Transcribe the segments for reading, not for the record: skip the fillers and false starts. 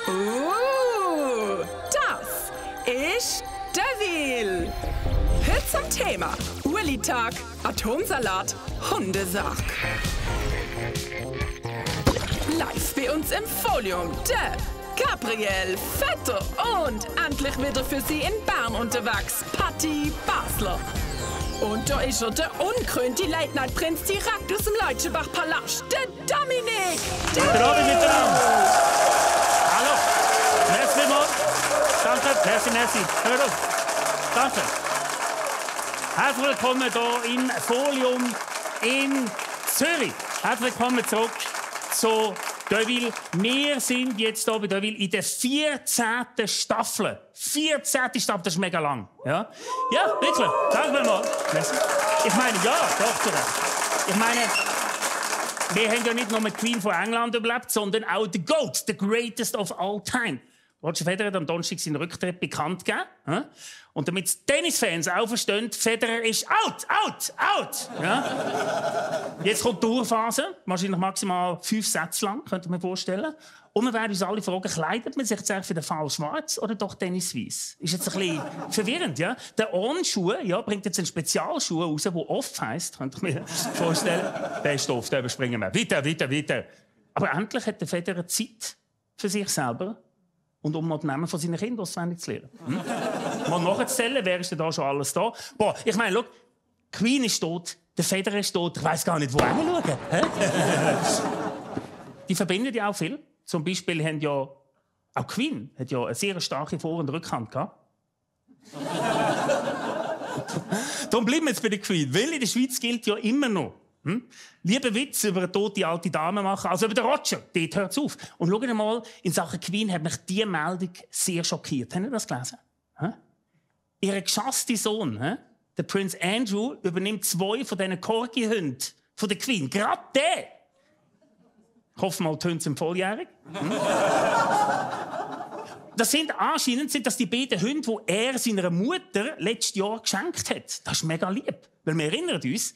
Das ist Devil. Heute zum Thema Uli-Tag, Atomsalat, Hundesack. Live bei uns im Folium, der Gabriel Vetter und endlich wieder für Sie in Bern unterwegs, Patti Basler. Und da ist er, der unkrönte Late-Night-Prinz direkt aus dem Leutschenbach-Palast, der Dominik. Guten Abend miteinander. Hallo. Merci vielmals. Danke. Merci. Hör auf. Danke. Herzlich willkommen hier im Folium in Zürich. Herzlich willkommen zurück zu Devil. Wir sind jetzt hier bei Devil in der 14. Staffel. 14. Staffel, das ist mega lang. Ja, wirklich. Danke vielmals. Ich meine, ja, doch, zu Recht. Ich meine, wir haben ja nicht nur die Queen von England überlebt, sondern auch the GOAT, the greatest of all time. Roger Federer hat am Donnerstag seinen Rücktritt bekannt gegeben. Und damit die Tennisfans auch verstehen, Federer ist out. Ja? Jetzt kommt die Tourphase, wahrscheinlich maximal 5 Sätze lang, könnte man vorstellen. Und wir werden uns alle fragen, kleidet man sich jetzt für den Fall schwarz oder doch Tennis weiss? Ist jetzt ein bisschen verwirrend, ja? Der On-Schuh, ja, bringt jetzt einen Spezialschuh raus, der Off heisst, könnte ich mir vorstellen. Der ist doof, den überspringen wir. Weiter. Aber endlich hat der Federer Zeit für sich selber. Und um mal die Namen von seinen Kindern auswendig zu lernen. Mal nachzählen, wer ist denn da schon alles da? Boah, ich meine, schau, Queen ist tot, der Federer ist tot, ich weiss gar nicht, wo hinschauen. Die verbinden ja auch viel. Zum Beispiel haben ja auch Queen hat ja eine sehr starke Vor- und Rückhand gehabt. Darum bleiben wir jetzt bei der Queen, weil in der Schweiz gilt ja immer noch. Lieber Witz über eine tote alte Dame machen, als über den Roger. Dort hört es auf. Und schauen mal, in Sachen Queen hat mich diese Meldung sehr schockiert. Haben Sie das gelesen? Ihr geschasster Sohn, der Prinz Andrew, übernimmt 2 von diesen Corgi-Hunden von der Queen. Gerade der! Ich hoffe mal, die Hunde sind volljährig. Anscheinend sind das die beiden Hunde, die er seiner Mutter letztes Jahr geschenkt hat. Das ist mega lieb. Weil wir erinnern uns,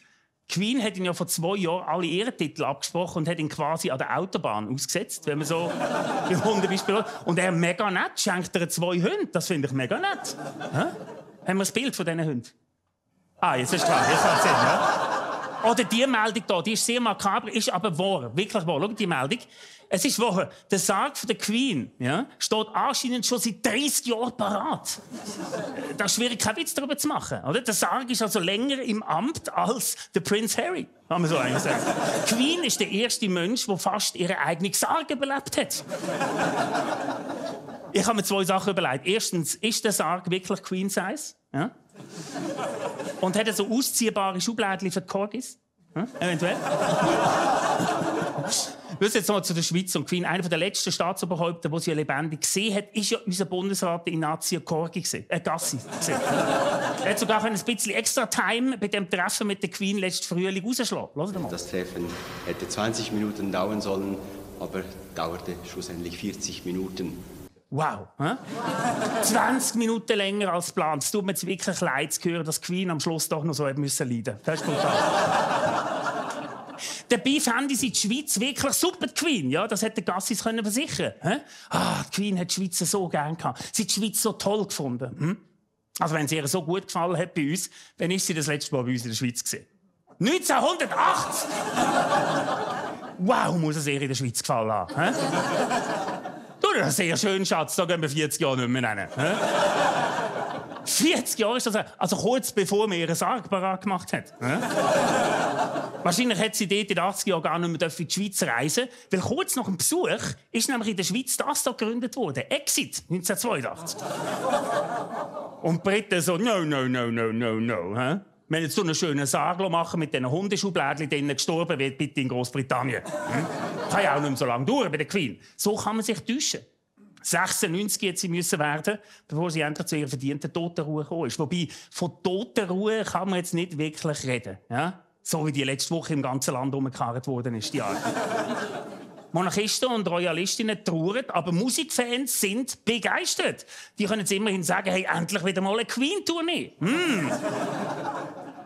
Queen hat ihn ja vor 2 Jahren alle Ehrentitel abgesprochen und hat ihn quasi an der Autobahn ausgesetzt, wenn man so beim Hundebeispiel. Und er mega nett, schenkt er 2 Hunde. Das finde ich mega nett. Haben wir das Bild von diesen Hunden? Jetzt ist klar, jetzt macht Sinn, ja? Oder die Meldung hier, die ist sehr makaber, ist aber wahr, wirklich wahr. Schau die Meldung. Es ist wahr, der Sarg von der Queen steht anscheinend schon seit 30 Jahren parat. Da ist schwierig, keinen Witz darüber zu machen. Oder? Der Sarg ist also länger im Amt als der Prinz Harry, kann man so eigentlich sagen. Die Queen ist der erste Mensch, der fast ihren eigenen Sarg überlebt hat. Ich habe mir 2 Sachen überlegt. Erstens, ist der Sarg wirklich Queen-Size? Ja? Und hat er so ausziehbare Schubladen für die Corgis? Eventuell. Wir jetzt noch zu der Schweiz und Queen. Einer der letzten Staatsoberhäupter, der sie lebendig gesehen hat, ist ja unser Bundesrat Ignazio Corgi Gassi. Er hat sogar ein bisschen extra Time bei dem Treffen mit der Queen letzten Frühling rausgeschlagen. Das Treffen hätte 20 Minuten dauern sollen, aber dauerte schlussendlich 40 Minuten. Wow. 20 Minuten länger als geplant. Es tut mir jetzt wirklich leid zu hören, dass Queen am Schluss doch noch so leiden musste. Das ist brutal. Dabei fände sie die Schweiz wirklich super, die Queen. Ja, das hätte Gassis versichern können. Die Queen hat die Schweiz so gern gehabt. Sie hat die Schweiz so toll gefunden. Also wenn sie ihr so gut gefallen hat bei uns, dann ist sie das letzte Mal bei uns in der Schweiz gewesen. 1980! Wow, muss es ihr in der Schweiz gefallen haben. Du, das ist sehr schön, Schatz. Da gehen wir 40 Jahre nicht mehr nennen. 40 Jahre ist das, also kurz bevor man ihren Sarg parat gemacht hat. Wahrscheinlich hat sie dort in den 80 Jahren gar nicht mehr in die Schweiz reisen, weil kurz nach dem Besuch ist nämlich in der Schweiz das da gegründet worden. Exit 1982. Und die Briten so, no. Wir jetzt so einen schönen Sarg machen mit diesen Hundeschublädchen, denen gestorben wird, bitte in Großbritannien. Kann ja auch nicht mehr so lange dauern bei der Queen. So kann man sich täuschen. 96 hätte sie müssen werden, bevor sie endlich zu ihrer verdienten Totenruhe gekommen ist. Wobei, von Totenruhe kann man jetzt nicht wirklich reden. Ja? So wie die letzte Woche im ganzen Land umgekarrt worden ist, die Art. Monarchisten und Royalistinnen trauern, aber Musikfans sind begeistert. Die können jetzt immerhin sagen, hey, endlich wieder mal eine Queen-Tournee.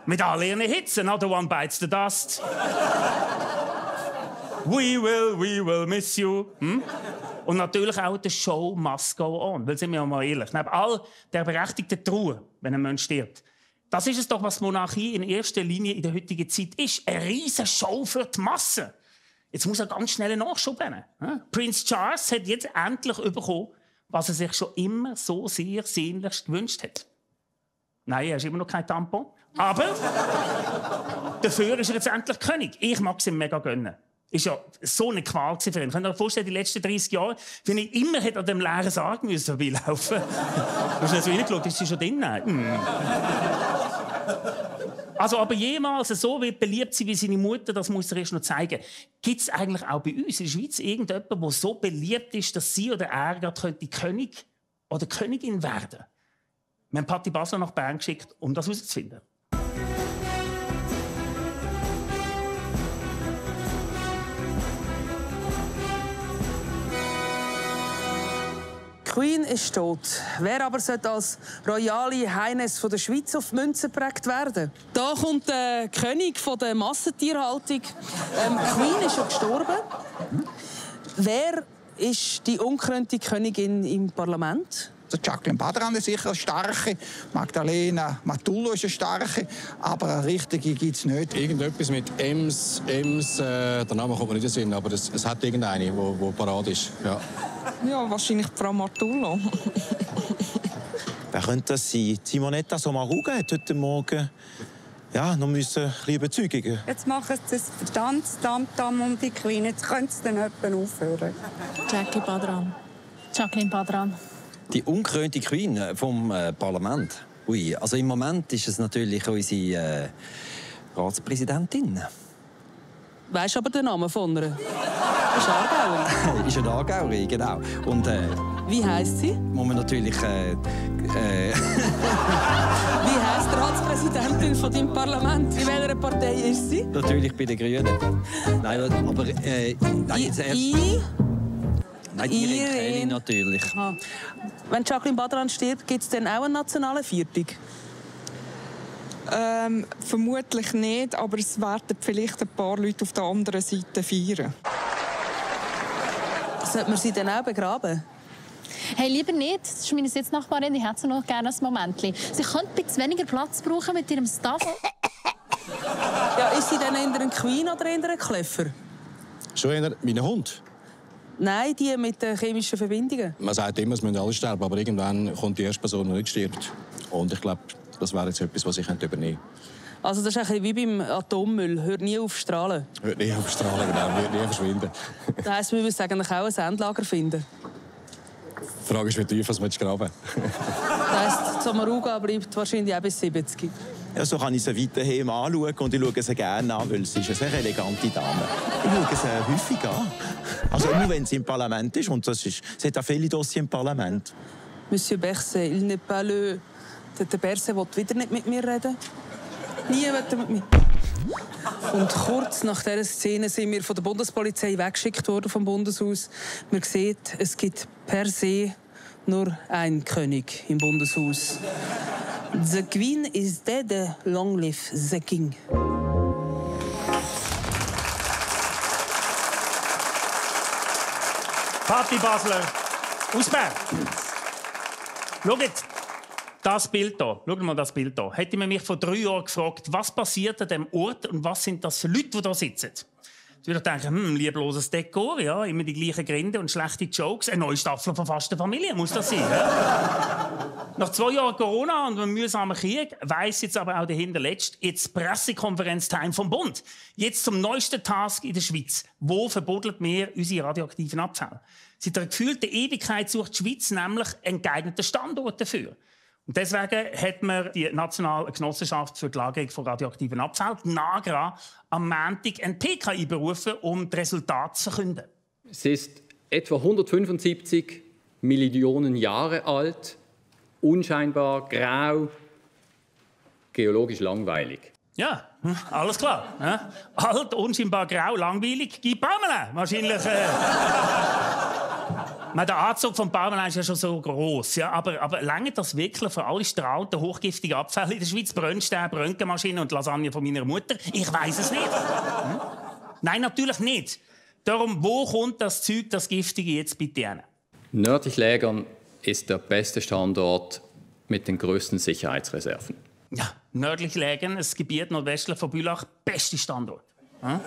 Mit all ihren Hits. Another One Bites the Dust. We will miss you. Und natürlich auch die Show must go on. Weil, sind wir mal ehrlich, neben all der berechtigten Trauer, wenn ein Mensch stirbt, das ist es doch, was Monarchie in erster Linie in der heutigen Zeit ist. Eine riesige Show für die Masse. Jetzt muss er ganz schnell einen Nachschub nehmen. Prince Charles hat jetzt endlich bekommen, was er sich schon immer so sehr sehnlichst gewünscht hat. Nein, er ist immer noch kein Tampon. Aber dafür ist er jetzt endlich König. Ich mag es ihm mega gönnen. Ist ja so eine Qual für ihn. Könnt ihr euch vorstellen, die letzten 30 Jahre, wenn ich immer an dem leeren Sarg vorbeilaufen musste. Du hast nicht so reingeschaut, ist sie schon drin? Nein. Also, aber jemals so wird beliebt sein wie seine Mutter, das muss er erst noch zeigen. Gibt es eigentlich auch bei uns in der Schweiz irgendjemanden, der so beliebt ist, dass sie oder er könnte König oder Königin werden? Wir haben Patti Basler nach Bern geschickt, um das herauszufinden. Queen ist tot. Wer aber sollte als royale Highness von der Schweiz auf Münzen geprägt werden? Da kommt der König von der Massentierhaltung. Queen ist schon gestorben. Wer ist die ungekrönte Königin im Parlament? Jacqueline Badran ist sicher eine starke, Magdalena Matullo ist eine starke, aber eine richtige gibt es nicht. Irgendetwas mit Ems, der Name kommt mir nicht in den Sinn, aber es hat irgendeine, die parat ist. Ja. Ja, wahrscheinlich Frau Matullo. Wer könnte das sein? Simonetta Sommaruga hat heute Morgen noch müssen Überzeugungen. Jetzt machen sie das Verstandstamtam um die Queen. Jetzt können sie dann jemanden aufhören. Jacqueline Badran. Die ungekrönte Queen vom Parlament. Ui, also im Moment ist es natürlich unsere Ratspräsidentin. Weisst aber den Namen von ihr? Ist Aargauerin. Ist eine Aargauerin, genau. Und, wie heisst sie? Muss man natürlich... Wie heisst die Ratspräsidentin von deinem Parlament? In welcher Partei ist sie? Natürlich bei den Grünen. Nein, aber... Nein, Irene Kelly natürlich. Ah. Wenn Jacqueline Badran stirbt, gibt es dann auch eine nationale Viertung? Vermutlich nicht, aber es werden vielleicht ein paar Leute auf der anderen Seite feiern. Sollte man sie dann auch begraben? Hey, lieber nicht. Das ist meine Sitznachbarin, die hätte noch gerne ein Momentchen. Sie könnte ein bisschen weniger Platz brauchen mit ihrem Staff. Ja, ist sie dann eher eine Queen oder eher ein Kleffer? Schon eher mein Hund. Nein, die mit den chemischen Verbindungen. Man sagt immer, es müssen alle sterben, aber irgendwann kommt die erste Person, die nicht stirbt. Und ich glaube, das wäre jetzt etwas, was ich übernehmen könnte. Also das ist ein bisschen wie beim Atommüll. Hört nie auf strahlen. Hört nie auf strahlen, genau. Wird nie verschwinden. Das heisst, wir müssen eigentlich auch ein Endlager finden. Die Frage ist, wie tief man graben. Das heisst, Sommaruga bleibt wahrscheinlich auch bis 70. Ja, so kann ich sie weiterhin anschauen und ich schaue sie gerne an, weil sie ist eine sehr elegante Dame. Ich schaue sie häufig an. Also immer, wenn sie im Parlament ist. Und sie hat auch viele Dossiers im Parlament. Monsieur Berset, il n'est pas le... Der Berset will wieder nicht mit mir reden. Nie will er mit mir. Und kurz nach dieser Szene sind wir von der Bundespolizei weggeschickt worden vom Bundeshaus. Man sieht, es gibt per se nur einen König im Bundeshaus. The Queen is dead, long live the King. Patti Basler aus Bern. Schaut das Bild hier. Schaut mal das Bild hier. Hätte man mich vor 3 Jahren gefragt, was passiert an diesem Ort und was sind das für Leute, die hier sitzen? Jetzt würde ich denken, liebloses Dekor, ja, immer die gleichen Gründe und schlechte Jokes. Eine neue Staffel von «Fast eine Familie» muss das sein. Ja? Nach 2 Jahren Corona und einem mühsamen Krieg weiss jetzt aber auch der Hinterletzt, jetzt Pressekonferenz-Time vom Bund. Jetzt zum neuesten Task in der Schweiz. Wo verbuddeln wir unsere radioaktiven Abfälle? Seit einer gefühlten Ewigkeit sucht die Schweiz nämlich einen geeigneten Standort dafür. Und deswegen hat man die Nationale Genossenschaft für die Lagerung von radioaktiven Abfällen, NAGRA, am Montag ein PKI berufen, um die Resultate zu verkünden. Es ist etwa 175 Millionen Jahre alt, unscheinbar, grau, geologisch langweilig. Ja, alles klar. Ja? Alt, unscheinbar, grau, langweilig, Guy Parmelin. Wahrscheinlich... Der Anzug von Parmelin ist ja schon so gross, ja, aber reicht das wirklich für alle strahlenden, hochgiftigen Abfälle in der Schweiz? Brennstäbe, Röntgenmaschine und Lasagne von meiner Mutter? Ich weiss es nicht. Nein, natürlich nicht. Darum, wo kommt das Zeug, das Giftige, jetzt bitte hin? Nördlich Lägern ist der beste Standort mit den größten Sicherheitsreserven. Ja, nördlich Lägern, das Gebiet nordwestlich von Bülach, beste Standort. Hm?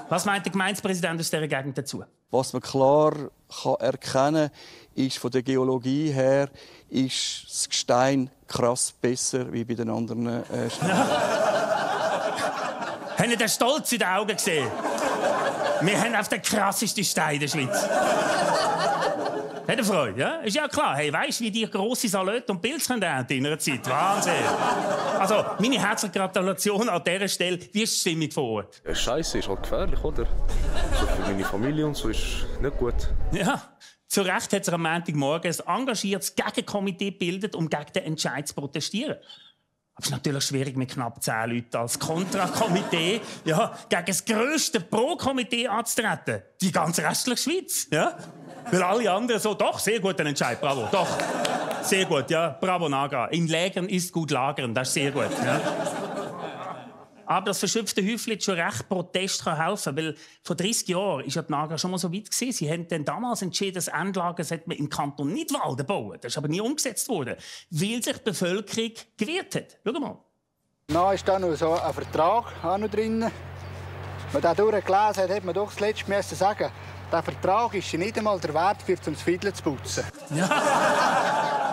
Was meint der Gemeindepräsident aus dieser Gegend dazu? Was man klar erkennen kann, ist von der Geologie her ist das Gestein krass besser wie bei den anderen Steinen. Haben Sie den Stolz in den Augen gesehen? Wir haben auf den krassesten Stein in der Schweiz. Hat er Freude, ja? Ist ja klar. Hey, weißt du, wie die grosse Salate und Pilze ernten in einer Zeit? Wahnsinn. Also, meine herzliche Gratulation an dieser Stelle. Wie ist die Stimmung vor Ort? Ja, Scheiße, ist halt gefährlich, oder? So für meine Familie und so ist nicht gut. Ja. Zu Recht hat sich am Montagmorgen ein engagiertes Gegenkomitee gebildet, um gegen den Entscheid zu protestieren. Aber es ist natürlich schwierig mit knapp 10 Leuten als Kontrakomitee ja, gegen das grösste Pro-Komitee anzutreten. Die ganze restliche Schweiz. Ja? Weil alle anderen so, doch, sehr guter Entscheid, bravo, doch. Sehr gut, ja, bravo, Naga. In Lägern ist gut lagern, das ist sehr gut. Ja? Aber das verschöpfte Häufchen hat schon recht Protest helfen, weil vor 30 Jahren ist ja die Naga schon mal so weit gewesen. Sie haben dann damals entschieden, das Endlager sollte man im Kanton Nidwalden bauen. Das ist aber nie umgesetzt worden, weil sich die Bevölkerung gewehrt hat. Schau mal. Dann ist da noch so ein Vertrag auch noch drin. Wenn man den durchgelesen hat, hat man doch das letzte Mal sagen, der Vertrag ist nicht einmal der Wert, für zum Fiedler zu putzen. Ja.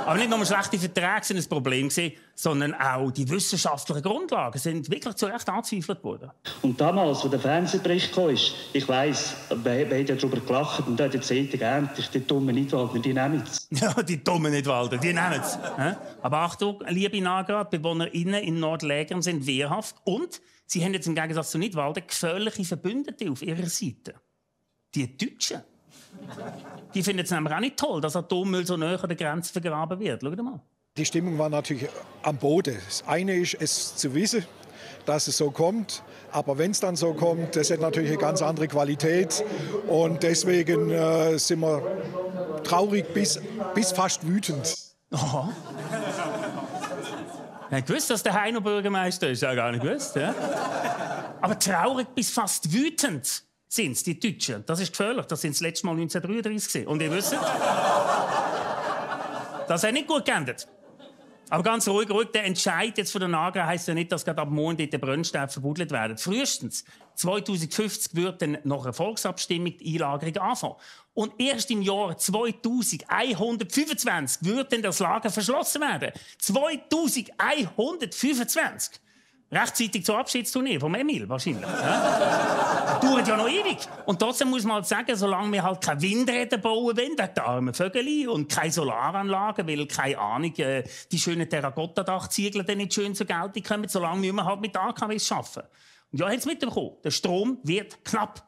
Aber nicht nur schlechte Verträge sind ein Problem, sondern auch die wissenschaftlichen Grundlagen sind wirklich zu Recht angezweifelt worden. Und damals, als der Fernsehbericht kam, ich weiss, wir haben darüber gelacht und da hat die Zeitung endlich die dummen Nidwalder, die nehmen es. Ja, die dummen Nidwalder, die nehmen es. Aber Achtung, liebe Naga, die BewohnerInnen in Nordlägern sind wehrhaft und sie haben jetzt im Gegensatz zu Nidwalden gefährliche Verbündete auf ihrer Seite. Die Deutschen. Die finden es nämlich auch nicht toll, dass Atommüll so nahe an der Grenze vergraben wird. Schau mal. Die Stimmung war natürlich am Boden. Das eine ist, es zu wissen, dass es so kommt. Aber wenn es dann so kommt, das hat natürlich eine ganz andere Qualität. Und deswegen sind wir traurig bis fast wütend. Aha. Ich gewusst, dass der Heino Bürgermeister ist. Ja, gar nicht gewusst. Ja? Aber traurig bis fast wütend sind es, die Deutschen. Das ist gefährlich. Das sind das letzte Mal 1933. Und ihr wisst, das hat nicht gut geendet. Aber ganz ruhig, der Entscheid jetzt von der Naga heisst ja nicht, dass gerade ab morgen die Brennstäbe verbuddelt werden. Frühestens 2050 wird dann nach einer Volksabstimmung die Einlagerung anfangen. Und erst im Jahr 2125 wird dann das Lager verschlossen werden. 2125! Rechtzeitig zur Abschiedstournee vom Emil wahrscheinlich. Ja? Dauert ja noch ewig. Und trotzdem muss man halt sagen, solange wir halt keine Windräder bauen wollen, wegen der armen Vögel und keine Solaranlagen, weil, keine Ahnung, die schönen Terrakotta-Dachziegel dann nicht schön zur Geltung kommen, solange müssen wir halt mit AKWs arbeiten. Und ja, jetzt mitbekommen, der Strom wird knapp.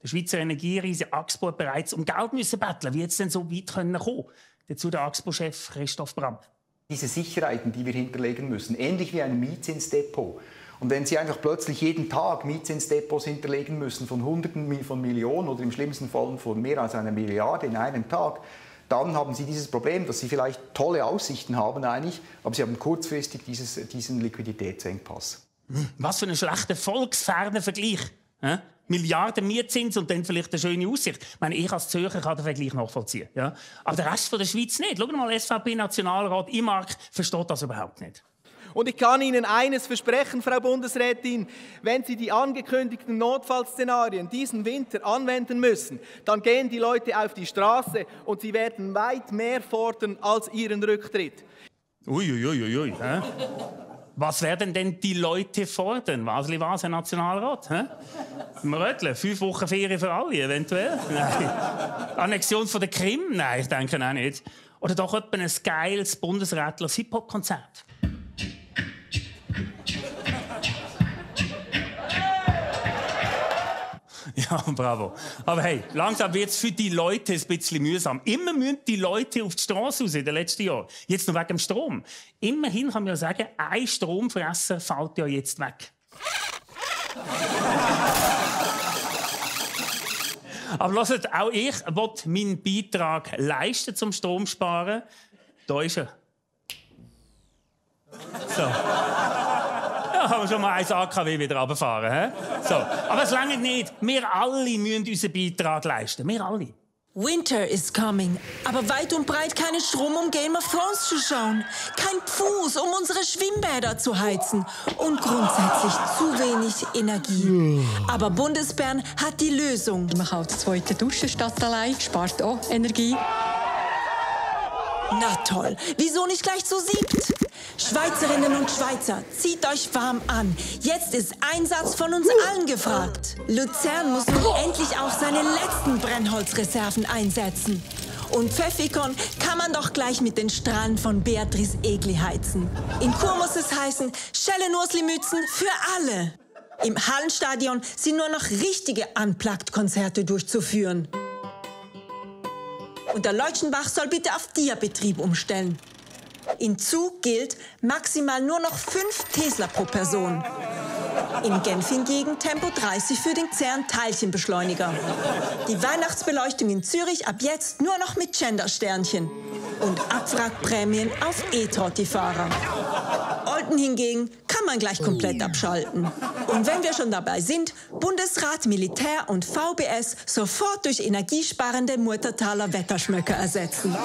Der Schweizer Energieriese Axpo hat bereits um Geld müssen betteln. Wie jetzt denn so weit kommen können? Dazu der Axpo-Chef Christoph Brandt. Diese Sicherheiten, die wir hinterlegen müssen, ähnlich wie ein Mietzinsdepot. Und wenn Sie einfach plötzlich jeden Tag Mietzinsdepots hinterlegen müssen von Hunderten von Millionen oder im schlimmsten Fall von mehr als 1 Milliarde in einem Tag, dann haben Sie dieses Problem, dass Sie vielleicht tolle Aussichten haben eigentlich, aber Sie haben kurzfristig diesen Liquiditätsengpass. Was für ein schlechter volksferner Vergleich. Milliarden Mietzins und dann vielleicht eine schöne Aussicht. Ich meine, ich als Zürcher kann den Vergleich nachvollziehen. Ja? Aber der Rest von der Schweiz nicht. Schau mal, SVP-Nationalrat Imark versteht das überhaupt nicht. Und ich kann Ihnen eines versprechen, Frau Bundesrätin, wenn Sie die angekündigten Notfallszenarien diesen Winter anwenden müssen, dann gehen die Leute auf die Straße und sie werden weit mehr fordern als Ihren Rücktritt. Uiuiuiui. Was werden denn die Leute fordern? Was, Herr Nationalrat? Röttle, 5 Wochen Ferien für alle, eventuell? Nein. Annexion von der Krim? Nein, ich denke auch nicht. Oder doch etwa ein geiles Bundesrätler-Hip-Hop-Konzert? Ja, bravo. Aber hey, langsam wird es für die Leute ein bisschen mühsam. Immer müssen die Leute auf die Straße raus in den letzten Jahren. Jetzt noch wegen dem Strom. Immerhin kann man ja sagen, ein Stromfresser fällt ja jetzt weg. Aber hört, auch ich will meinen Beitrag leisten zum Stromsparen. Da ist er. So. Ja, kann man schon mal 1 AKW wieder runterfahren. He? So. Aber es reicht nicht. Wir alle müssen unseren Beitrag leisten. Wir alle. Winter is coming, aber weit und breit keinen Strom, um Game of Thrones zu schauen. Kein Pfuß, um unsere Schwimmbäder zu heizen. Und grundsätzlich zu wenig Energie. Aber Bundesbern hat die Lösung. Man kann die zweite Dusche statt allein, spart auch Energie. Na toll, wieso nicht gleich zu 7? Schweizerinnen und Schweizer, zieht euch warm an. Jetzt ist Einsatz von uns allen gefragt. Luzern muss nun endlich auch seine letzten Brennholzreserven einsetzen. Und Pfäffikon kann man doch gleich mit den Strahlen von Beatrice Egli heizen. In Chur muss es heißen, Schelle-Nursli-Mützen für alle. Im Hallenstadion sind nur noch richtige Unplugged-Konzerte durchzuführen. Und der Leutschenbach soll bitte auf Dia-Betrieb umstellen. In Zug gilt maximal nur noch 5 Tesla pro Person. In Genf hingegen Tempo 30 für den CERN-Teilchenbeschleuniger. Die Weihnachtsbeleuchtung in Zürich ab jetzt nur noch mit Gender-Sternchen. Und Abwrackprämien auf E-Trotti-Fahrer. Olten hingegen kann man gleich komplett abschalten. Und wenn wir schon dabei sind, Bundesrat, Militär und VBS sofort durch energiesparende Murtertaler Wetterschmöcker ersetzen.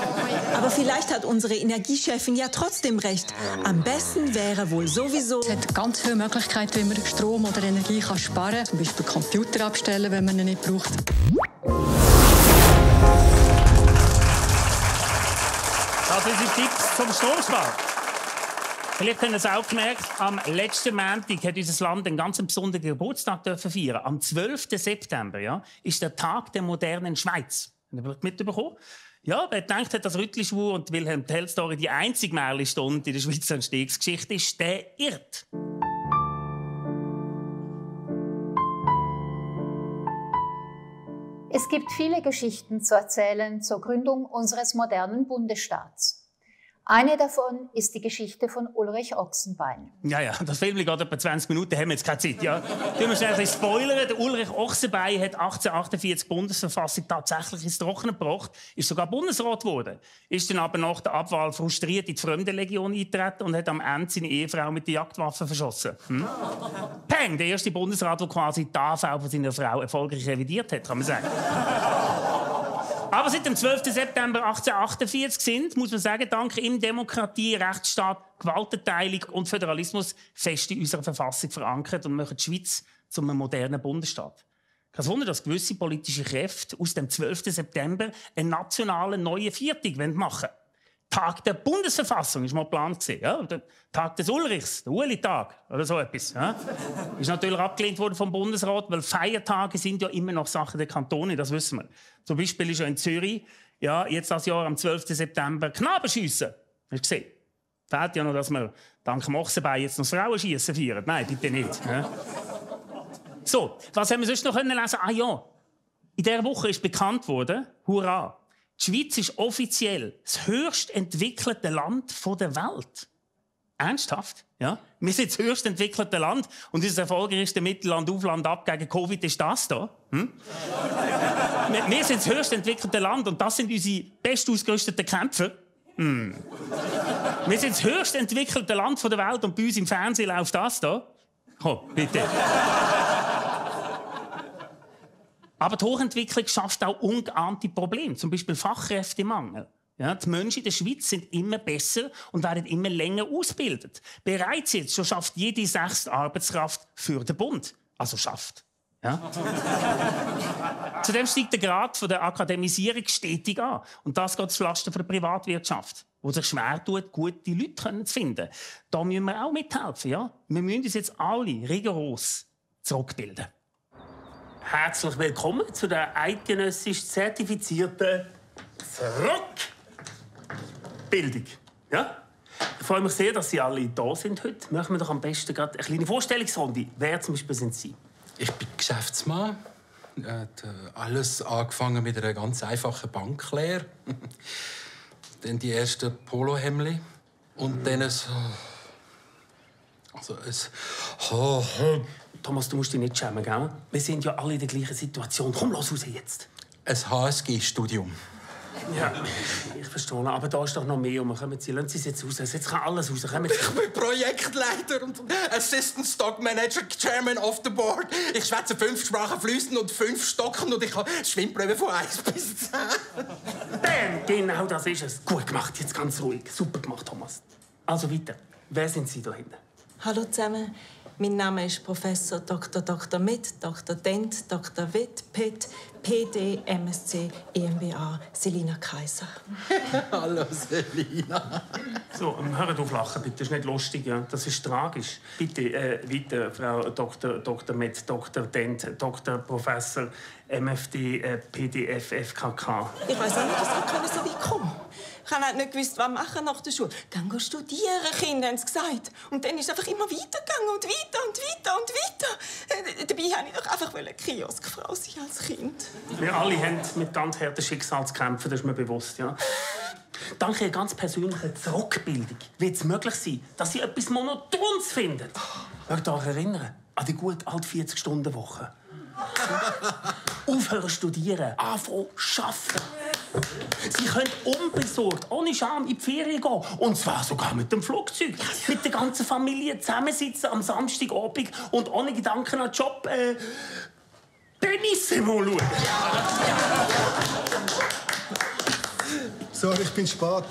Aber vielleicht hat unsere Energiechefin ja trotzdem recht. Am besten wäre wohl sowieso... Es hat ganz viele Möglichkeiten, wie man Strom oder Energie sparen kann. Zum Beispiel Computer abstellen, wenn man ihn nicht braucht. Das sind unsere Tipps zum Stromsparen. Vielleicht haben Sie es auch gemerkt, am letzten Montag hat unser Land einen ganz besonderen Geburtstag feiern. Am 12. September ist der Tag der modernen Schweiz. Haben Sie mitbekommen? Ja, wer denkt hat, dass Rüttlischwur und Wilhelm Tell-Story die einzige Märchenstunde in der Schweizer Entstehungsgeschichte ist, der irrt. Es gibt viele Geschichten zu erzählen zur Gründung unseres modernen Bundesstaats. Eine davon ist die Geschichte von Ulrich Ochsenbein. Ja, das Film geht etwa 20 Minuten, haben wir jetzt keine Zeit. Ja. Tun wir schnell ein bisschen spoilern. Der Ulrich Ochsenbein hat 1848 die Bundesverfassung tatsächlich ins Trockene gebracht, ist sogar Bundesrat geworden. Ist dann aber nach der Abwahl frustriert in die Fremdenlegion eingetreten und hat am Ende seine Ehefrau mit der Jagdwaffe verschossen. Peng, der erste Bundesrat, der quasi die AV von seiner Frau erfolgreich revidiert hat, kann man sagen. Aber seit dem 12. September 1848 sind, muss man sagen, dank ihm Demokratie, Rechtsstaat, Gewaltenteilung und Föderalismus fest in unserer Verfassung verankert und machen die Schweiz zu einem modernen Bundesstaat. Kein Wunder, dass gewisse politische Kräfte aus dem 12. September einen nationalen neuen Viertag machen wollen. Tag der Bundesverfassung ist mal geplant. Ja? Der Tag des Ulrichs, der Uli-Tag oder so etwas. Ja? Ist natürlich abgelehnt worden vom Bundesrat, weil Feiertage sind ja immer noch Sachen der Kantone, das wissen wir. Zum Beispiel ist ja in Zürich jetzt das Jahr am 12. September Knabenschiessen. Hast du gesehen? Fehlt ja noch, dass wir dank dem Ochsenbein jetzt noch das Frauenschiessen feiern. Nein, bitte nicht. Ja? So, was haben wir sonst noch lesen? Ah ja, in dieser Woche ist bekannt worden, hurra, die Schweiz ist offiziell das höchst entwickelte Land der Welt. Ernsthaft? Ja? Wir sind das höchst entwickelte Land und unser erfolgreichste Mittel Land auf, Land ab gegen Covid ist das hier. Wir sind das höchst entwickelte Land und das sind unsere bestausgerüsteten Kämpfer. Wir sind das höchst entwickelte Land der Welt und bei uns im Fernsehen läuft das hier. Komm, bitte. Aber die Hochentwicklung schafft auch ungeahnte Probleme, zum Beispiel Fachkräftemangel. Ja, die Menschen in der Schweiz sind immer besser und werden immer länger ausgebildet. Bereits jetzt schon schafft jede 6. Arbeitskraft für den Bund. Also schafft. Ja? Zudem steigt der Grad der Akademisierung stetig an. Und das geht zulasten der Privatwirtschaft, die sich schwer tut, gute Leute zu finden. Da müssen wir auch mithelfen. Ja? Wir müssen uns jetzt alle rigoros zurückbilden. Herzlich willkommen zu der eidgenössisch zertifizierten Zurückbildung. Ja? Ich freue mich sehr, dass Sie alle da sind heute. Machen wir doch am besten gerade eine kleine Vorstellungsrunde. Wer zum Beispiel sind Sie? Ich bin Geschäftsmann. Hat alles angefangen mit einer ganz einfachen Banklehre. Dann die ersten Polohemdli. Und dann so... Also ein... Thomas, du musst dich nicht schämen, gell? Wir sind ja alle in der gleichen Situation. Komm, lass raus jetzt. Ein HSG-Studium. Ja, ich verstehe. Aber da ist doch noch mehr. Kommen Sie, lassen Sie es jetzt raus. Jetzt kann alles raus. Ich bin Projektleiter und Assistant Stock Manager, Chairman of the Board. Ich schwätze 5 Sprachen fließend und 5 stocken und ich habe Schwimmprobe von 1 bis 10. Bam, genau das ist es. Gut gemacht, jetzt ganz ruhig. Super gemacht, Thomas. Also weiter. Wer sind Sie da hinten? Hallo zusammen. Mein Name ist Professor Dr. Mit, Dr. Dent, Dr. Witt, PET, PD, MSc, EMBA, Selina Kaiser. Hallo Selina. So, hört auf lachen, bitte. Das ist nicht lustig, ja. Das ist tragisch. Bitte, weiter, Frau Dr. Met, Dr. Dent, Dr. Professor, MFD, PDF, FKK. Ich weiss auch nicht, dass ich so weit komme. Ich habe halt nicht gewusst, was machen nach der Schule. Dann geh studieren, Kinder, haben sie gesagt. Und dann ist es einfach immer weitergegangen und weiter und weiter und weiter. Dabei wollte ich doch einfach Kioskfrau sein als Kind. Wir alle haben mit ganz harten Schicksalen zu kämpfen, das ist mir bewusst, ja. Dank Ihrer ganz persönlichen Zurückbildung wird es möglich sein, dass Sie etwas Monotones finden. Mögt ihr euch erinnern an die gute alte 40-Stunden-Woche? Aufhören studieren, anfangen arbeiten. Sie können unbesorgt, ohne Scham in die Ferien gehen. Und zwar sogar mit dem Flugzeug. Mit der ganzen Familie zusammensitzen am Samstagabend und ohne Gedanken an den Job Benissimo schauen. Sorry, ich bin spät.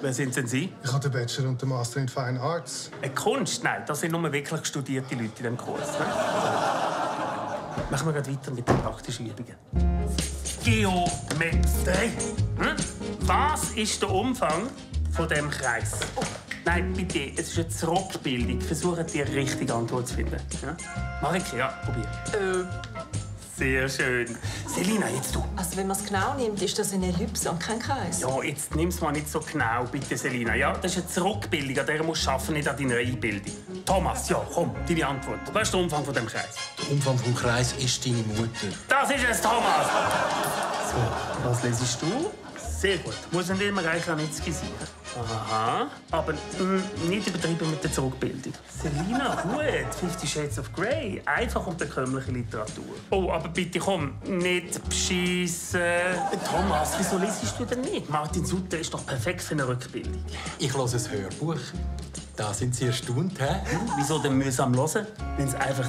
Wer sind denn Sie? Ich habe den Bachelor und den Master in Fine Arts. Eine Kunst? Nein, das sind nur wirklich studierte Leute in diesem Kurs. Ne? Machen wir gleich weiter mit den praktischen Übungen. Geometrie. Hm? Was ist der Umfang von diesem Kreis? Nein, bitte, es ist eine Zurückbildung. Versucht, die richtige Antwort zu finden. Ja? Marike, ja, probier. Sehr schön. Selina, jetzt du. Also wenn man es genau nimmt, ist das eine Ellipse und kein Kreis. Ja, jetzt nimm es mal nicht so genau, bitte, Selina. Ja, das ist eine Zurückbildung, an der musst du arbeiten, nicht an deiner Einbildung. Thomas, ja, komm, deine Antwort. Was ist der Umfang von dem Kreis? Der Umfang des Kreises ist deine Mutter. Das ist es, Thomas! So, was lesest du? Sehr gut. Muss nicht immer gleich Ranitzky sein. Aha. Aber nicht übertrieben mit der Zurückbildung. Selina, gut. 50 Shades of Grey. Einfach und bekömmliche Literatur. Oh, aber bitte komm, nicht beschissen. Thomas, wieso lesest du denn nicht? Martin Sutter ist doch perfekt für eine Rückbildung. Ich höre ein Hörbuch. Da sind Sie erstaunt, hä? Wieso denn mühsam hören, wenn es einfach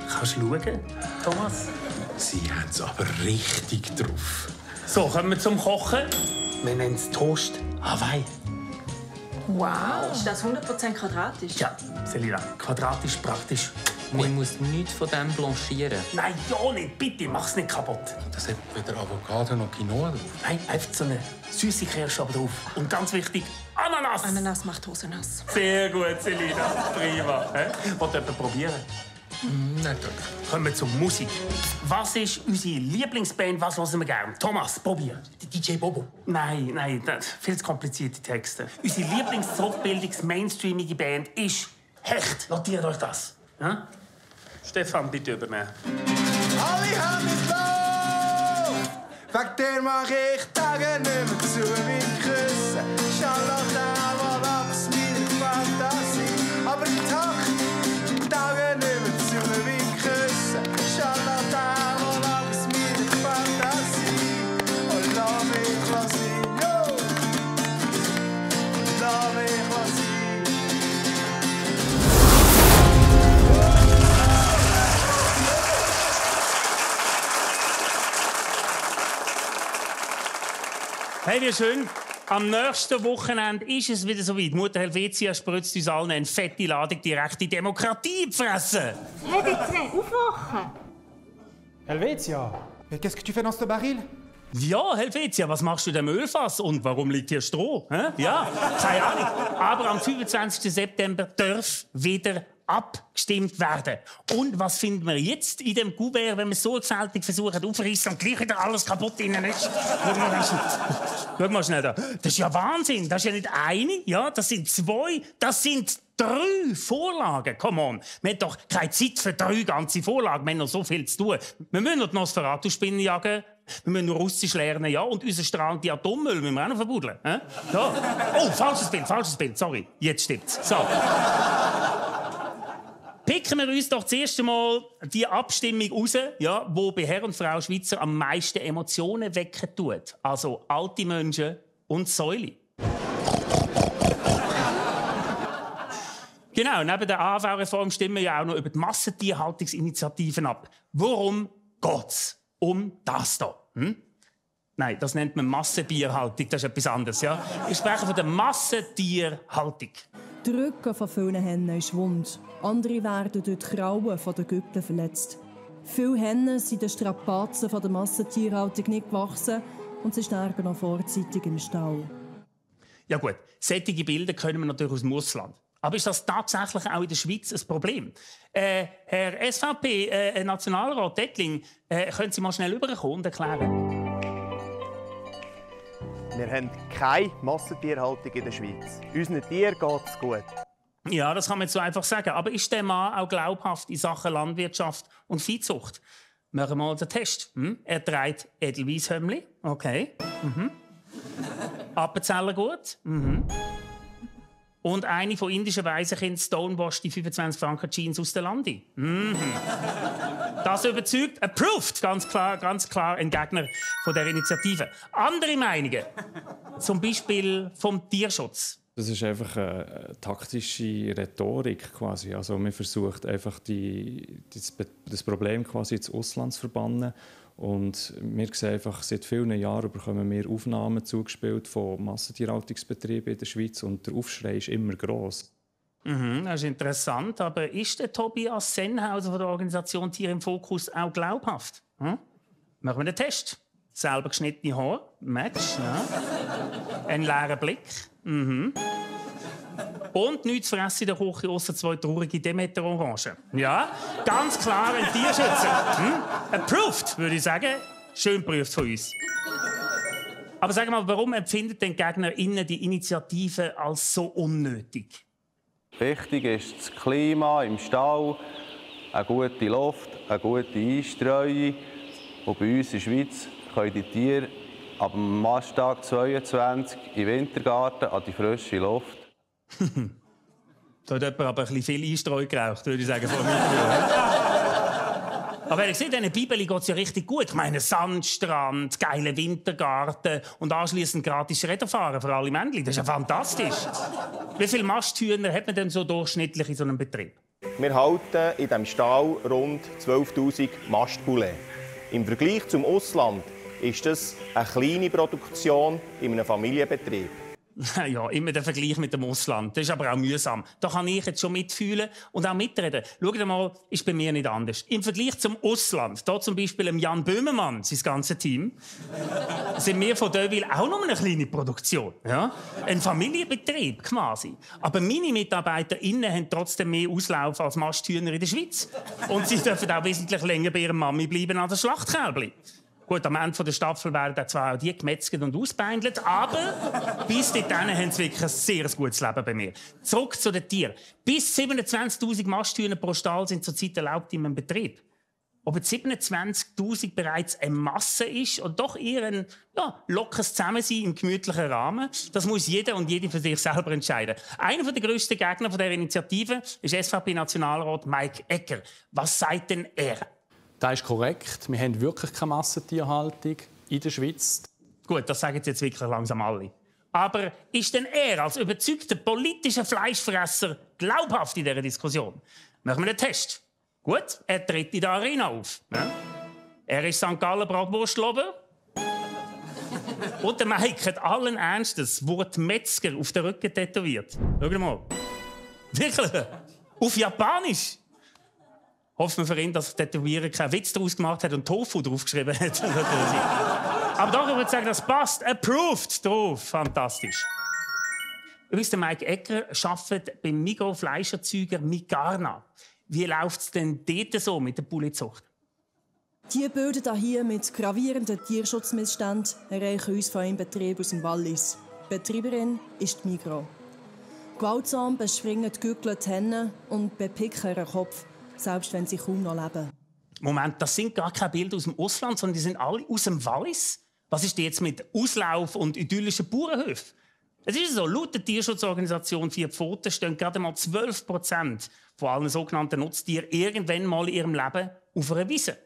kannst schauen, Thomas? Sie haben es aber richtig drauf. So, kommen wir zum Kochen. Wir nennen es Toast Hawaii. Wow. Ist das 100% quadratisch? Ja, Selina, quadratisch, praktisch. Man muss nichts von dem blanchieren. Nein, ja nicht. Bitte, mach's nicht kaputt. Das hat weder Avocado noch Quinoa drauf. Nein, einfach so eine süße Kirsche drauf. Und ganz wichtig, Ananas. Ananas macht Hose nass. Sehr gut, Selina. Prima. Wollt ihr jemand probieren? Nein, danke. Kommen wir zur Musik. Was ist unsere Lieblingsband? Was hören wir gerne? Thomas, probier. DJ Bobo. Nein, das viel zu komplizierte Texte. Unsere Lieblings-Zurückbildungs-mainstreamige Band ist Hecht. Notiert euch das. Ja? Stefan, bitte übernehmen. Alle haben mit Lauf. Wegen der mach ich Tage nicht mehr zu wie Küssen. Charlotte, mal abs meiner Fantasie. Aber die Tag, Tage nicht mehr zu wie Küssen. Charlotte, mal abs meiner Fantasie. Und lass mich sein, yo. Lass mich sein. Hey, wie schön. Am nächsten Wochenende ist es wieder soweit. Mutter Helvetia spritzt uns allen eine fette Ladung direkt in Demokratie in die Fresse. Helvetia, aufwachen! Helvetia, qu'est-ce que tu fais dans ce baril? Ja, Helvetia, was machst du in dem Ölfass und warum liegt hier Stroh? Ja, keine Ahnung. Aber am 25. September darf wieder abgestimmt werden. Und was finden wir jetzt in dem Kuvert, wenn wir so gefältig versuchen aufzureissen und gleich wieder alles kaputt innen ist? Schau mal schnell da. Das ist ja Wahnsinn. Das ist ja nicht eine, ja, das sind zwei, das sind 3 Vorlagen. Come on. Wir haben doch keine Zeit für 3 ganze Vorlagen. Wir haben noch so viel zu tun. Wir müssen noch die Nosferatu-Spinnen jagen. Wir müssen nur Russisch lernen, ja. Und unser strahlenden Atommüll müssen wir auch noch verbuddeln. Ja. Oh, falsches Bild, sorry. Jetzt stimmt's. So. picken wir uns doch zuerst einmal die Abstimmung raus, ja, wo bei Herr und Frau Schweizer am meisten Emotionen wecken tut. Also alte Menschen und Säule. Genau, neben der AHV-Reform stimmen wir ja auch noch über die Massentierhaltungsinitiativen ab. Worum geht's? Um das hier. Nein, das nennt man Massentierhaltung, das ist etwas anderes. Ja? Ich spreche von der Massentierhaltung. Der Rücken von vielen Hennen ist wund. Andere werden durch die Krauen der Güppel verletzt. Viele Hennen sind den Strapazen der Massentierhaltung nicht gewachsen und sie sterben noch vorzeitig im Stall. Ja gut, solche Bilder können wir natürlich aus dem Ausland. Aber ist das tatsächlich auch in der Schweiz ein Problem? Herr SVP-Nationalrat Dettling, können Sie mal schnell rüberkommen und erklären? Wir haben keine Massentierhaltung in der Schweiz. Unseren Tieren geht es gut. Ja, das kann man jetzt so einfach sagen. Aber ist der Mann auch glaubhaft in Sachen Landwirtschaft und Viehzucht? Machen wir mal den Test. Er trägt Edelweisshömmli. Okay. Appenzeller gut. Und eine von indischen Waisenkind Stonewash die 25 Franken Jeans aus der Landi. Das überzeugt, approved, ganz klar ein Gegner von der Initiative. Andere Meinungen, zum Beispiel vom Tierschutz. Das ist einfach eine taktische Rhetorik quasi. Also man versucht einfach das Problem quasi ins Ausland zu verbannen. Und wir sehen einfach, seit vielen Jahren bekommen wir Aufnahmen zugespielt von Massentierhaltungsbetrieben in der Schweiz und der Aufschrei ist immer gross. Das ist interessant, aber ist der Tobias Sennhauser von der Organisation Tier im Fokus auch glaubhaft? Machen wir den Test. Selber geschnittene Haare, Match, ja. Ein leerer Blick. Und nichts zu fressen in der Küche, ausser 2 traurige Demeter-Orangen. Ja, ganz klar ein Tierschützer. Approved, würde ich sagen. Schön geprüft von uns. Aber sag mal, warum empfindet den GegnerInnen die Initiative als so unnötig? Wichtig ist das Klima im Stall, eine gute Luft, eine gute Einstreuung. Und bei uns in der Schweiz können die Tiere ab dem Masttag 22 im Wintergarten an die frische Luft. Da hat jemand aber ein bisschen viel Einstreu geraucht, würde ich sagen, von mir. Aber ehrlich gesagt, diesen Bibeli geht es ja richtig gut. Ich meine, Sandstrand, geiler Wintergarten und anschliessend gratis Räderfahren für alle Männchen. Das ist ja fantastisch. Wie viele Masthühner hat man denn so durchschnittlich in so einem Betrieb? Wir halten in diesem Stall rund 12'000 Mastpoulets. Im Vergleich zum Ausland ist das eine kleine Produktion in einem Familienbetrieb. Ja, immer der Vergleich mit dem Ausland. Das ist aber auch mühsam. Da kann ich jetzt schon mitfühlen und auch mitreden. Schaut mal, ist bei mir nicht anders. Im Vergleich zum Ausland, da zum Beispiel Jan Böhmermann, sein ganzes Team, sind wir von Deauville auch noch eine kleine Produktion. Ja? Ein Familienbetrieb quasi. Aber meine MitarbeiterInnen haben trotzdem mehr Auslauf als Masthühner in der Schweiz. Und sie dürfen auch wesentlich länger bei ihrer Mami bleiben als der Schlachtkälbli. Gut, am Ende der Staffel werden zwar auch die gemetzelt und ausbeindelt, aber bis dahin haben sie wirklich ein sehr gutes Leben bei mir. Zurück zu den Tieren. Bis 27'000 Masthühner pro Stall sind zurzeit erlaubt in einem Betrieb. Ob jetzt 27'000 bereits eine Masse ist und doch eher ein lockeres Zusammensein im gemütlichen Rahmen, das muss jeder und jede für sich selber entscheiden. Einer der grössten Gegner dieser Initiative ist SVP-Nationalrat Mike Egger. Was sagt denn er? Das ist korrekt. Wir haben wirklich keine Massentierhaltung in der Schweiz. Gut, das sagen jetzt wirklich langsam alle. Aber ist denn er als überzeugter politischer Fleischfresser glaubhaft in dieser Diskussion? Machen wir einen Test. Gut, er tritt in der Arena auf. Ja? Er ist St. Gallen Bratwurstlober. Und der Mike hat allen Ernstes das Wort Metzger auf den Rücken tätowiert. Schau mal. Wirklich? Auf Japanisch. Hoffen wir für ihn, dass der Tätowierer keinen Witz daraus gemacht hat und Tofu draufgeschrieben hat. Aber doch, ich würde sagen, das passt. Approved drauf. Fantastisch. Übrigens, der Mike Egger arbeitet beim Migros-Fleischerzeuger Migarna. Wie läuft es denn dort so mit der Bullenzucht? Die Bilder hier mit gravierenden Tierschutzmissständen erreichen uns von einem Betrieb aus dem Wallis. Die Betreiberin ist die Migros. Gewaltsam bespringen die Gückel die Hennen und bepicken ihren Kopf, selbst wenn sie kaum noch leben. Moment, das sind gar keine Bilder aus dem Ausland, sondern die sind alle aus dem Wallis. Was ist jetzt mit Auslauf und idyllischen Bauernhöfen? Es ist so, laut der Tierschutzorganisation Vier Pfoten stehen gerade mal 12% von allen sogenannten Nutztieren irgendwann mal in ihrem Leben auf einer Wiese.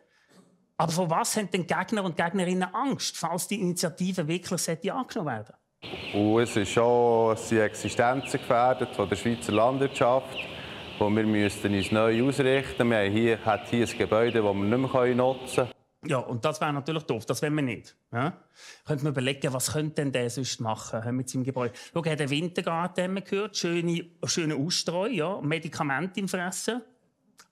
Aber vor was haben denn Gegner und Gegnerinnen Angst, falls die Initiative wirklich angenommen werden? Und es ist schon die Existenzen gefährdet von der Schweizer Landwirtschaft. Wo wir müssten uns neu ausrichten. Wir haben hier ein Gebäude, das wir nicht mehr nutzen können. Ja, und das wäre natürlich doof, das wollen wir nicht. Ja? Könnte man überlegen, was könnte denn der sonst machen mit seinem Gebäude? Schau, er hat den Wintergarten gehört, schöne Ausstreu, ja, Medikamente im Fressen.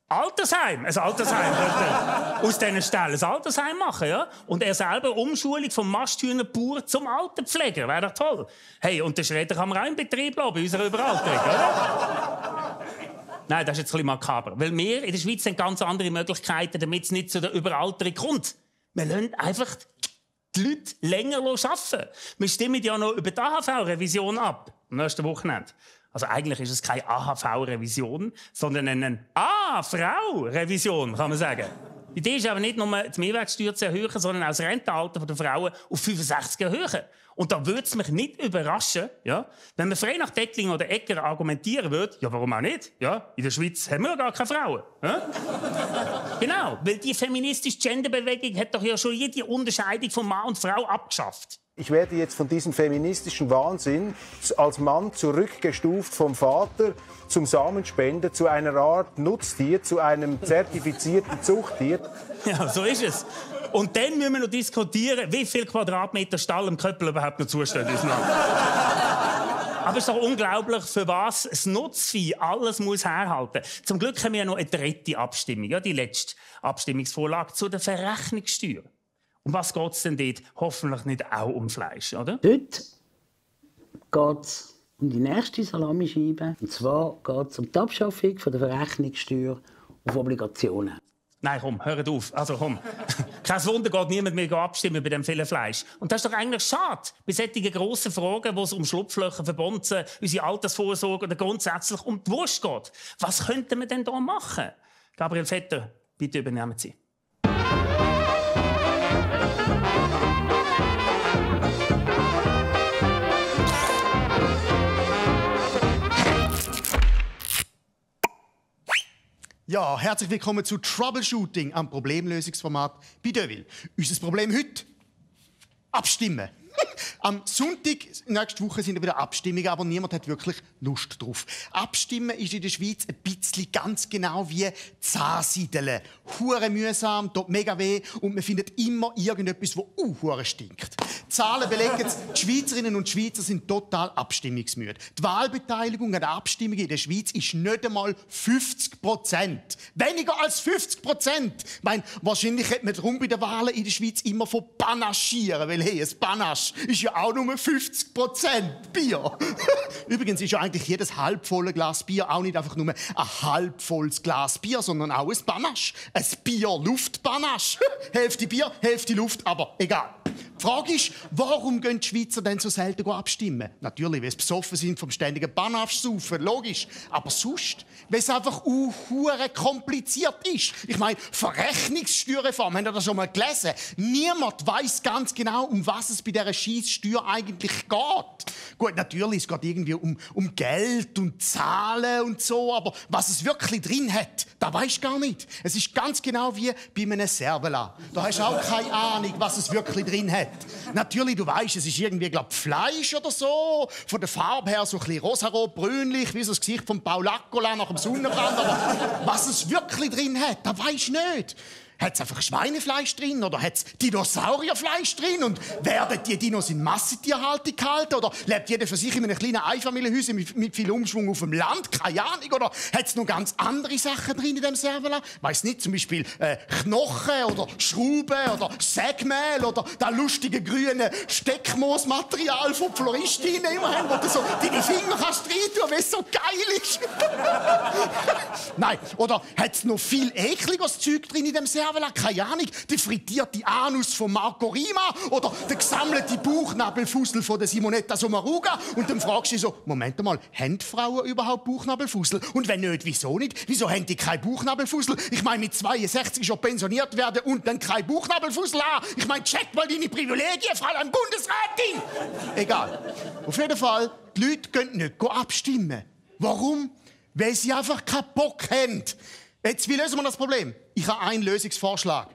Altersheim, ein Altersheim könnte aus diesen Stellen ein Altersheim machen, ja? Und er selber Umschulung vom Masthühnerbauer zum Altenpfleger, wäre doch toll. Hey, und den Schredder kann man auch in Betrieb lassen, bei unserer Überalterung, oder? Nein, das ist jetzt ein bisschen makaber. Weil wir in der Schweiz haben ganz andere Möglichkeiten, damit es nicht zu der Überalterung kommt. Wir lassen einfach die Leute länger arbeiten. Wir stimmen ja noch über die AHV-Revision ab, am nächsten Wochenende. Also eigentlich ist es keine AHV-Revision, sondern eine A-Frau-Revision, kann man sagen. Die Idee ist aber nicht nur, die Mehrwertsteuer zu erhöhen, sondern auch das Rentenalter der Frauen auf 65 erhöhen. Und da würde es mich nicht überraschen, ja, wenn man frei nach Dettling oder Egger argumentieren würde, ja, warum auch nicht? Ja, in der Schweiz haben wir ja gar keine Frauen. Ja? Genau, weil die feministische Genderbewegung hat doch ja schon jede Unterscheidung von Mann und Frau abgeschafft. Ich werde jetzt von diesem feministischen Wahnsinn als Mann zurückgestuft vom Vater zum Samenspender, zu einer Art Nutztier, zu einem zertifizierten Zuchttier. Ja, so ist es. Und dann müssen wir noch diskutieren, wie viel Quadratmeter Stall im Köppel überhaupt noch zustehen in unserem Land. Aber es ist doch unglaublich, für was das Nutzvieh alles muss herhalten. Zum Glück haben wir ja noch eine dritte Abstimmung, ja, die letzte Abstimmungsvorlage zu der Verrechnungssteuer. Um was geht es denn dort? Hoffentlich nicht auch um Fleisch, oder? Dort geht es um die nächste Salamischeibe. Und zwar geht es um die Abschaffung von der Verrechnungssteuer auf Obligationen. Nein, komm, hört auf. Also komm. Kein Wunder, geht niemand mehr abstimmen bei dem vielen Fleisch. Und das ist doch eigentlich schade. Bei solchen grossen Fragen, wo es um Schlupflöcher, Verbonden, unsere Altersvorsorge oder grundsätzlich um die Wurst geht. Was könnten wir denn da machen? Gabriel Vetter, bitte übernehmen Sie. Ja, herzlich willkommen zu Troubleshooting am Problemlösungsformat bei Deville. Unser Problem heute? Abstimmen. Am Sonntag, nächste Woche, sind wieder Abstimmungen, aber niemand hat wirklich Lust drauf. Abstimmen ist in der Schweiz ein bisschen ganz genau wie Zahnsiedeln. Hure mühsam, tut mega weh und man findet immer irgendetwas, das hure stinkt. Die Zahlen belegen es, die Schweizerinnen und Schweizer sind total abstimmungsmüde. Die Wahlbeteiligung an der Abstimmung in der Schweiz ist nicht einmal 50%. Weniger als 50%. Ich meine, wahrscheinlich hat man darum bei den Wahlen in der Schweiz immer von panaschieren, weil hey, ein Panache ist ja auch nur 50% Bier. Übrigens ist ja eigentlich jedes halbvolle Glas Bier auch nicht einfach nur ein halbvolles Glas Bier, sondern auch ein Panache. Ein Bier-Luft-Panache. Hälfte Bier, Hälfte Luft, aber egal. Die Frage ist, warum gehen die Schweizer denn so selten abstimmen? Natürlich, weil sie besoffen sind vom ständigen Panache-Saufen, logisch. Aber sonst, weil es einfach hure kompliziert ist. Ich meine, Verrechnungssteuerreform, habt ihr das schon mal gelesen? Niemand weiß ganz genau, um was es bei dieser Scheisssteuer eigentlich geht. Gut, natürlich, es geht irgendwie um Geld und Zahlen und so, aber was es wirklich drin hat, das weisst du gar nicht. Es ist ganz genau wie bei einem Servola. Da hast du auch keine Ahnung, was es wirklich drin hat. Natürlich, du weißt, es ist irgendwie, glaub, Fleisch oder so. Von der Farbe her so ein bisschen rosarot-brünlich, wie so das Gesicht von Paul Accola nach dem Sonnenbrand. Aber was es wirklich drin hat, das weisst du nicht. Hat es einfach Schweinefleisch drin oder hat es Dinosaurierfleisch drin? Und werden die Dinos in Massentierhaltung gehalten? Oder lebt jeder für sich in einem kleinen Einfamilienhäuschen mit viel Umschwung auf dem Land? Keine Ahnung. Oder hat es noch ganz andere Sachen drin in dem Servola? Weiss nicht, zum Beispiel Knochen oder Schrauben oder Sägmehl oder das lustige grüne Steckmoosmaterial von Floristinnen immer haben, wo du so deine Finger kannst reintun, weil es so geil ist. Nein. Oder hat es noch viel ekliges Zeug drin in dem Servola? Keine Ahnung, der frittierte Anus von Marco Rima oder der gesammelte Bauchnabelfussel von der Simonetta Sommaruga. Und dann fragst du dich so, Moment mal, haben Frauen überhaupt Bauchnabelfussel? Und wenn nicht, wieso nicht? Wieso haben die keinen Bauchnabelfussel? Ich meine, mit 62 schon pensioniert werden und dann kein Bauchnabelfussel haben. Ich meine, check mal deine Privilegien, Fräulein Bundesrätin! Egal. Auf jeden Fall, die Leute gehen nicht abstimmen. Warum? Weil sie einfach keinen Bock haben. Jetzt, wie lösen wir das Problem? Ich habe einen Lösungsvorschlag.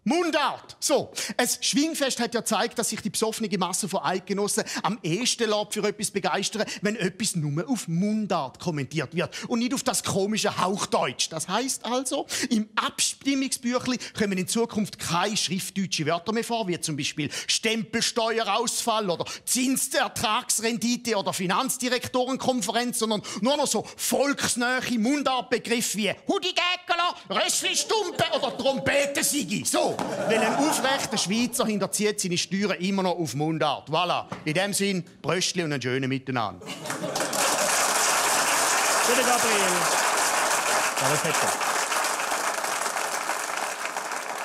Mundart. So, ein Schwingfest hat ja gezeigt, dass sich die besoffene Masse von Eidgenossen am ehesten lässt für etwas begeistern, wenn etwas nur auf Mundart kommentiert wird und nicht auf das komische Hauchdeutsch. Das heisst also, im Abstimmungsbüchlein kommen in Zukunft keine schriftdeutsche Wörter mehr vor, wie zum Beispiel Stempelsteuerausfall oder Zinsertragsrendite oder Finanzdirektorenkonferenz, sondern nur noch so volksnähe Mundartbegriffe wie Hudi-Gäckler, Rössli-Stumpe oder Trompetensigi. So. Weil ein aufrechter Schweizer hinterzieht seine Steuern immer noch auf Mundart. Voilà. In dem Sinn, Bröstli und einen schönen Miteinander. Gute Gabriel.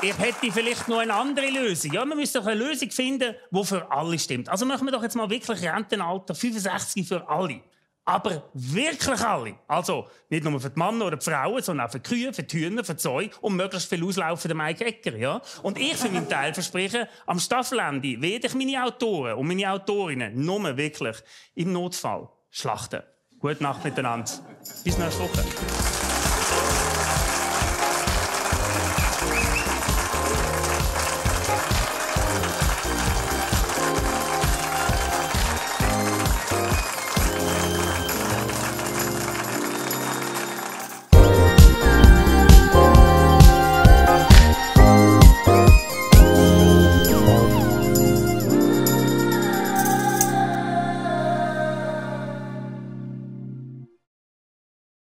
Ich hätte vielleicht noch eine andere Lösung. Ja, man müsste doch eine Lösung finden, die für alle stimmt. Also machen wir doch jetzt mal wirklich Rentenalter 65 für alle. Aber wirklich alle. Also nicht nur für die Männer oder die Frauen, sondern auch für die Kühe, für die Hühner, für die Säue und möglichst viel auslaufen der Mike Egger. Ja? Und ich für meinen Teil verspreche, am Staffelende werde ich meine Autoren und meine Autorinnen nur wirklich im Notfall schlachten. Gute Nacht miteinander. Bis nächste Woche.